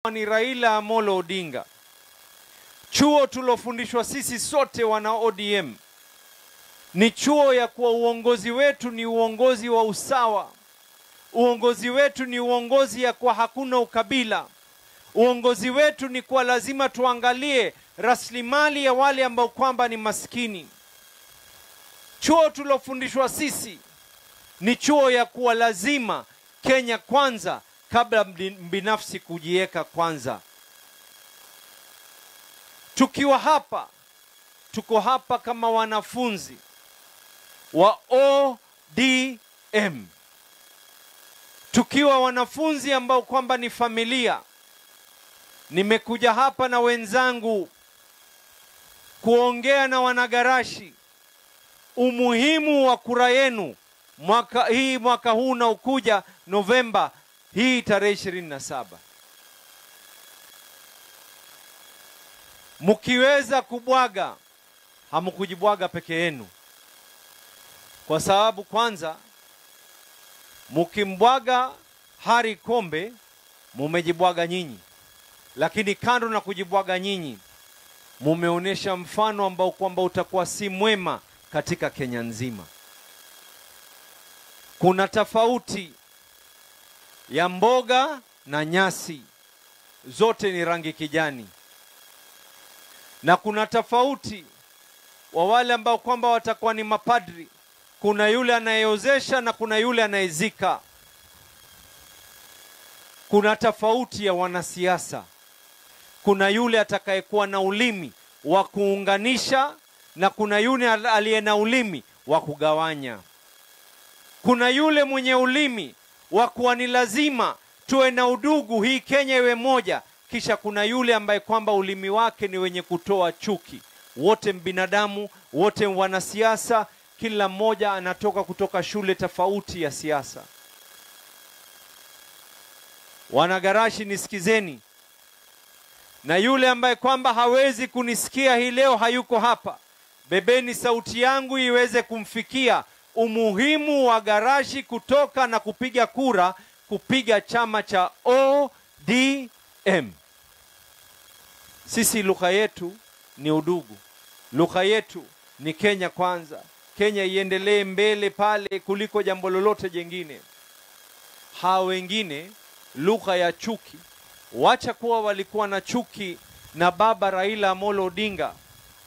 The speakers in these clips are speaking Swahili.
Ni Raila Amolo Odinga. Chuo tulofundishwa sisi sote wana ODM ni chuo ya kuwa uongozi wetu ni uongozi wa usawa. Uongozi wetu ni uongozi ya kuwa hakuna ukabila. Uongozi wetu ni kuwa lazima tuangalie rasilimali ya wale ambao kwamba ni maskini. Chuo tulofundishwa sisi ni chuo ya kuwa lazima Kenya kwanza kabla binafsi kujieka kwanza. Tukiwa hapa, tuko hapa kama wanafunzi wa ODM. Tukiwa wanafunzi ambao kwamba ni familia. Nimekuja hapa na wenzangu kuongea na wanagarashi umuhimu wa kura yenu mwaka huu na ukuja Novemba hii tarehe 27. Mkiweza kubwaga, hamkujibwaga peke yenu. Kwa sababu kwanza, mkimbwaga Harry Kombe, mumejibwaga nyinyi. Lakini kando na kujibwaga nyinyi, mumeonesha mfano ambao kwamba utakuwa si mwema katika Kenya nzima. Kuna tofauti ya mboga na nyasi, zote ni rangi kijani. Na kuna tofauti wa wale ambao kwamba watakuwa ni mapadri. Kuna yule anayeozesha na kuna yule anayezika. Kuna tofauti ya wanasiasa. Kuna yule atakayekuwa na ulimi wa kuunganisha na kuna yule aliye na ulimi wa kugawanya. Kuna yule mwenye ulimi wa kuwa ni lazima tuwe na udugu, hii Kenya iwe moja. Kisha kuna yule ambaye kwamba ulimi wake ni wenye kutoa chuki. Wote mbinadamu, wote wanasiasa, kila mmoja anatoka kutoka shule tofauti ya siasa. Wanagarashi, nisikizeni. Na yule ambaye kwamba hawezi kunisikia hii leo hayuko hapa, bebeni sauti yangu iweze kumfikia umuhimu wa Garashi kutoka na kupiga kura, kupiga chama cha ODM. Sisi lugha yetu ni udugu. Lugha yetu ni Kenya kwanza. Kenya iendelee mbele pale kuliko jambo lolote jengine. Hao wengine lugha ya chuki. Wacha kuwa walikuwa na chuki na baba Raila Amolo Odinga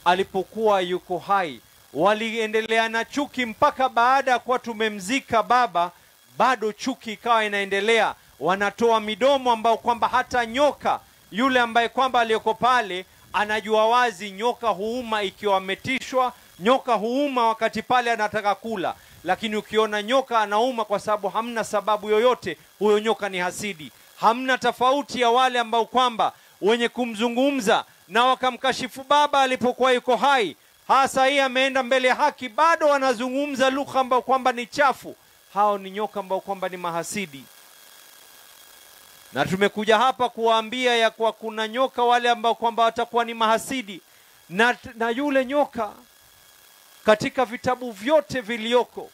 alipokuwa yuko hai. Waliendelea na chuki mpaka baada kwa tumemzika baba, bado chuki ikawa inaendelea. Wanatoa midomo ambao kwamba hata nyoka yule ambaye kwamba aliyoko pale anajua wazi nyoka huuma ikiwa ametishwa, nyoka huuma wakati pale anataka kula. Lakini ukiona nyoka anauma kwa sababu hamna sababu yoyote, huyo nyoka ni hasidi. Hamna tofauti ya wale ambao kwamba wenye kumzungumza na wakamkashifu baba alipokuwa yuko hai. Hasa hii ameenda mbele ya haki, bado wanazungumza lugha ambao kwamba ni chafu. Hao ni nyoka ambao kwamba ni mahasidi. Na tumekuja hapa kuwaambia ya kwa kuna nyoka wale ambao kwamba watakuwa ni mahasidi. Na yule nyoka katika vitabu vyote vilioko,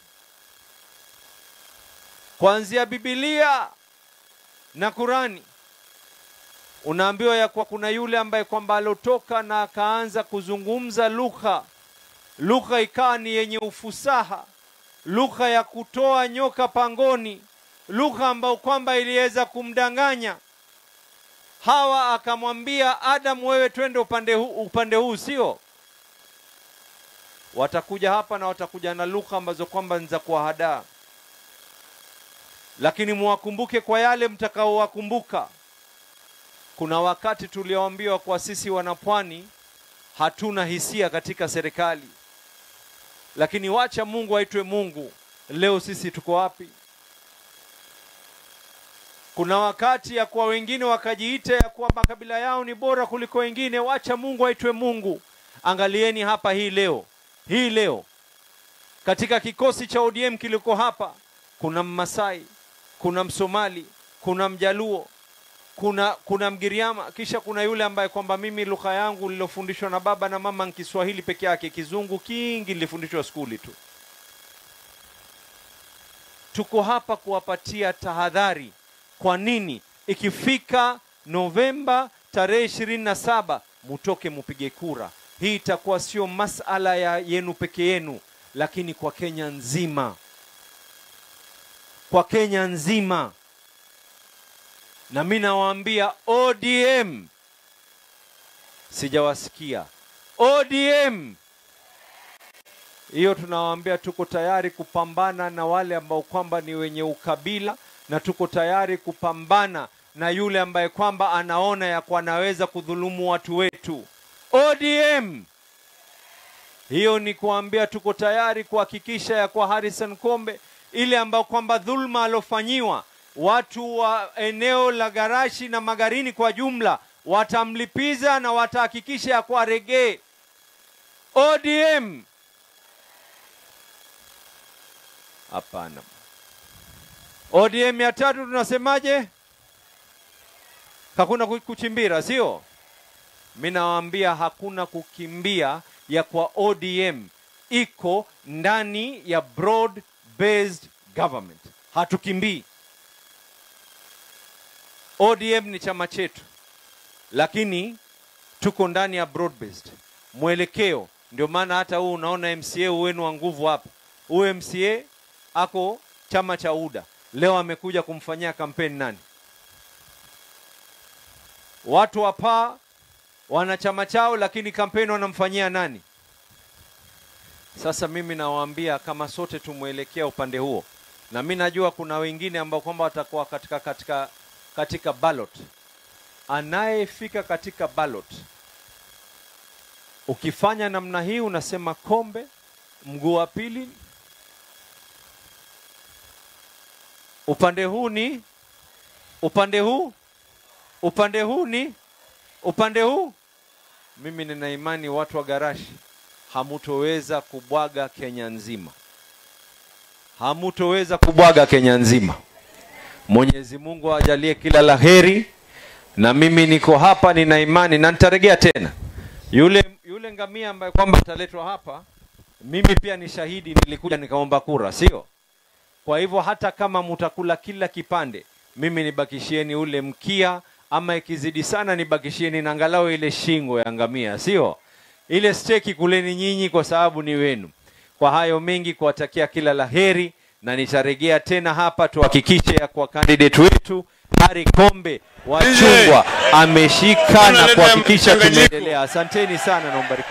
kuanzia Biblia na Kurani, unaambiwa ya kwa kuna yule ambaye kwamba alotoka na akaanza kuzungumza lugha. Lugha ikawa ni yenye ufusaha, lugha ya kutoa nyoka pangoni, lugha ambayo kwamba iliweza kumdanganya Hawa. Akamwambia Adam, wewe twende upande huu, sio? Watakuja hapa na watakuja na lugha ambazo kwamba ni za kuwahadaa. Lakini muwakumbuke kwa yale mtakaowakumbuka. Kuna wakati tuliambiwa kwa sisi wanapwani hatuna hisia katika serikali. Lakini wacha Mungu aitwe Mungu. Leo sisi tuko wapi? Kuna wakati ya kuwa wengine wakajiita ya kuwa makabila yao ni bora kuliko wengine. Wacha Mungu aitwe Mungu. Angalieni hapa hii leo. Hii leo katika kikosi cha ODM kiliko hapa, kuna Mmasai, kuna Msomali, kuna Mjaluo, kuna Mgiriama, kisha kuna yule ambaye kwamba mimi lugha yangu nilofundishwa na baba na mama ni Kiswahili peke yake, Kizungu kingi nilifundishwa skuli tu. Tuko hapa kuwapatia tahadhari. Kwa nini ikifika Novemba tarehe 27 mutoke mupige kura. Hii itakuwa sio masala ya yenu peke yenu, lakini kwa Kenya nzima. Kwa Kenya nzima. Na mimi nawaambia ODM, sijawasikia ODM. Hiyo tunawaambia tuko tayari kupambana na wale ambao kwamba ni wenye ukabila, na tuko tayari kupambana na yule ambaye kwamba anaona ya kuwa anaweza kudhulumu watu wetu. ODM. Hiyo ni kuambia tuko tayari kuhakikisha ya kwa Harrison Kombe, ile ambao kwamba dhulma alofanyiwa watu wa eneo la Garashi na Magarini kwa jumla, watamlipiza na watahakikisha ya kwa regee. ODM. Hapana. ODM ya tatu tunasemaje? Hakuna kuchimbira, sio? Mimi nawaambia hakuna kukimbia ya kwa ODM iko ndani ya broad based government. Hatukimbii. ODM ni chama chetu, lakini tuko ndani ya broad based mwelekeo. Ndio maana hata huu unaona MCA wenu wa nguvu hapa. Huyu MCA ako chama cha UDA. Leo amekuja kumfanyia kampeni nani? Watu hapa wana chama chao, lakini kampeni wanamfanyia nani? Sasa mimi nawaambia kama sote tumuelekea upande huo. Na mimi najua kuna wengine ambao kwamba watakuwa katika ballot. Anayefika katika ballot, ukifanya namna hii unasema Kombe, mguu wa pili upande huu ni, upande huu, upande huu ni, upande huu. Mimi nina imani watu wa Garashi hamutoweza kubwaga Kenya nzima. Hamutoweza kubwaga Kenya nzima. Mwenyezi Mungu ajalie kila laheri. Na mimi niko hapa, nina imani na nitarejea tena. Yule ngamia ambaye kwamba ataletwa hapa, mimi pia ni shahidi, nilikuja nikaomba kura, sio? Kwa hivyo hata kama mtakula kila kipande, mimi nibakishieni ule mkia, ama ikizidi sana nibakishieni na angalau ile shingo ya ngamia, sio? Ile steki kuleni nyinyi kwa sababu ni wenu. Kwa hayo mengi, kuwatakia kila laheri, na nitarejea tena hapa tuhakikishe ya kwa candidate wetu Harry Kombe wa Chungwa ameshika na kuhakikisha tumeendelea. Asanteni sana na mbariki.